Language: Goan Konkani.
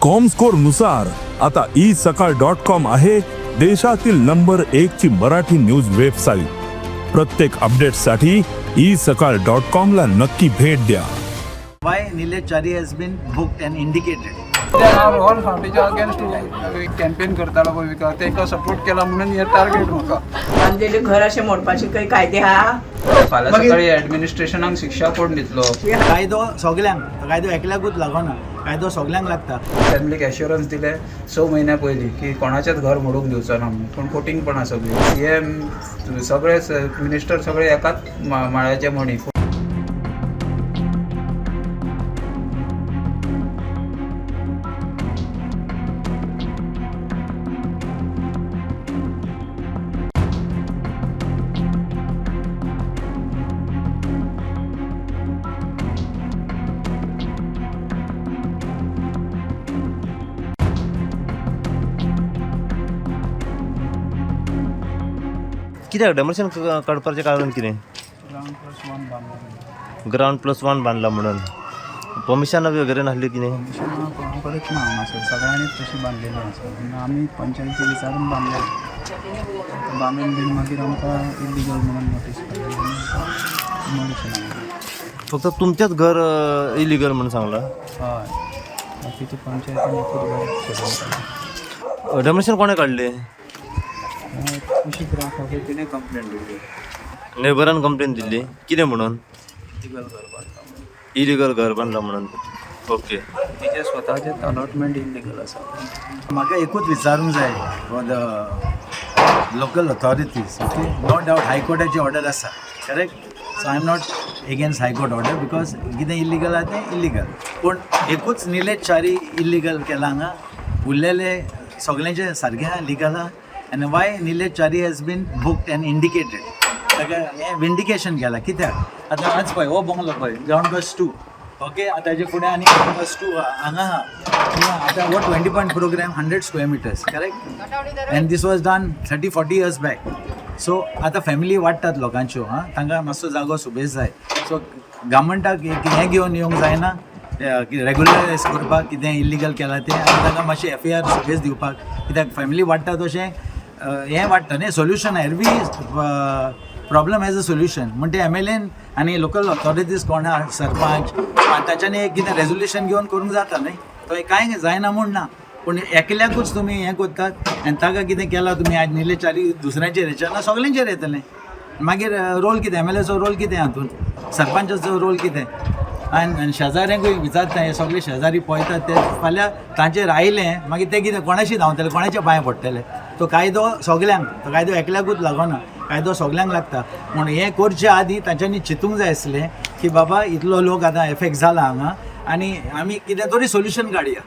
कॉमस्कोर नुसार आता ई सकाळ डॉट कॉम आहे देशातील नंबर एक ची मराठी न्यूज वेबसाईट. प्रत्येक अपडेटसाठी ई सकाळ डॉट कॉम ला नक्की भेट द्या. Why Nilesh Chari has been booked and indicated? All फावटीच्या अगेन्स्ट कॅम्पेन करतालो पळय विका, तेका सपोर्ट केला म्हणून हे टार्गेट म्हाका. बांदलेले घर अशें मोडपाचे काही कायदे हा? फाल्यां सकाळी एडमिनिस्ट्रेशनाक शिक्षा कोण दितलो? कायदो सगल्यांक, तो कायदो एकल्याकूच लागना, कायदो सगल्यांक लागता. फॅमिलीक एश्योरन्स दिले 6 म्हयन्या पयलीं की कोणाचेंच घर मोडूंक दिवचो ना म्हणून, पूण कोटींग पण सगळी सी एम, सगळे मिनिस्टर, सगळे एकाच माळ्याचे मणी. कित्याक डेमोलिशन काडपाचें कारण कितें? ग्रावंड प्लस वन बांदला. ग्रावंड प्लस वन बांदला म्हणून परमिशन वगैरे नासली कितें? परमिशन कोणा कडेच ना हांगासर, सगळ्यांनीच तशी बांदलेली आसा. तेन्ना आमी पंचायती विचारून बांदले, बांदून बीन मागीर आमकां इलिगल म्हणून नोटीस काडली आनी डिमोलिशन. फक्त तुमचेंच घर इलिगल म्हणून सांगलां? हय, बाकीचे पंचायतीन एकूच घर सोडून काडलें. डेमोलिशन कोणें काडलें? कुशीक रावता पळय, तिणें कंप्लेन दिली. नेबरान कंप्लेन दिल्ली कितें म्हणून? इलिगल घर बांदला म्हणून. इलिगल घर बांदला म्हणून, ओके. तिचें स्वताचें अलॉटमेंट इलिगल आसा. म्हाका एकूच विचारूंक जाय for the local authorities, okay? No doubt हायकोर्टाची order आसा, correct? So I am not against high court order, because कितें इलिगल आहा तें इलिगल. पूण एकूच निलेश च्यारी इलिगल केला हांगा, उरलेले सगल्यांचे सारकें आहा, लिगल आहा? आनी why Nilesh Chari has been booked and indicated? ताका हें विंडिकेशन केलां कित्याक? आतां आज पळय, हो बंगलो पळय, ग्रावंड प्लस टू, ओके. आतां ताजे फुडें आनी ग्रावंड प्लस टू हांगा आहा. किंवा आतां हो 20 point program, 100 square meters, correct? And this was done 30-40 years back. So आतां फॅमिली वाडटात लोकांच्यो, हां, तांकां मातसो जागो सुबेज जाय. सो गव्हर्मेंटाक एक हें घेवन येवंक जायना, रेगुलरायज करपाक कितें इल्लिगल केलां तें, आनी तांकां मातशें एफआयआर सुबेज दिवपाक, कित्याक फॅमिली वाडटा तशें हें वाडटा न्ही. Solution, every problem has a solution. म्हण ते एमएलएन आनी लोकल ऑथॉरिटीज कोण आहा, सरपंच, तांच्यांनी एक कितें रेजोल्युशन घेवन करूंक जाता न्ही. तो कांय जायना म्हूण ना, पूण एकल्याकूच तुमी हें करतात आनी ताका कितें केलां तुमी आज निलेश च्यारी, दुसऱ्यांचेर येचें ना, सगल्यांचेर येतलें. मागीर रोल कितें? एमएलएचो रोल कितें हातूंत? सरपंचाचो रोल कितें? आनी आनी शेजाऱ्यांकूय विचारता, हे सगळे शेजारी पळयतात ते, फाल्यां तांचेर आयलें मागीर ते कितें कोणाशी धांवतले, कोणाच्या पांय पडटले? तो कायदो सगल्यांक, तो कायदो एकल्याकूच लागना, कायदो सगल्यांक लागता. म्हूण हें करचे आदीं तांच्यांनी चिंतूंक जाय आसलें की बाबा, इतलो लोक आतां एफेक्ट जाला हांगा आनी आमी कितें तरी सोल्युशन काडया.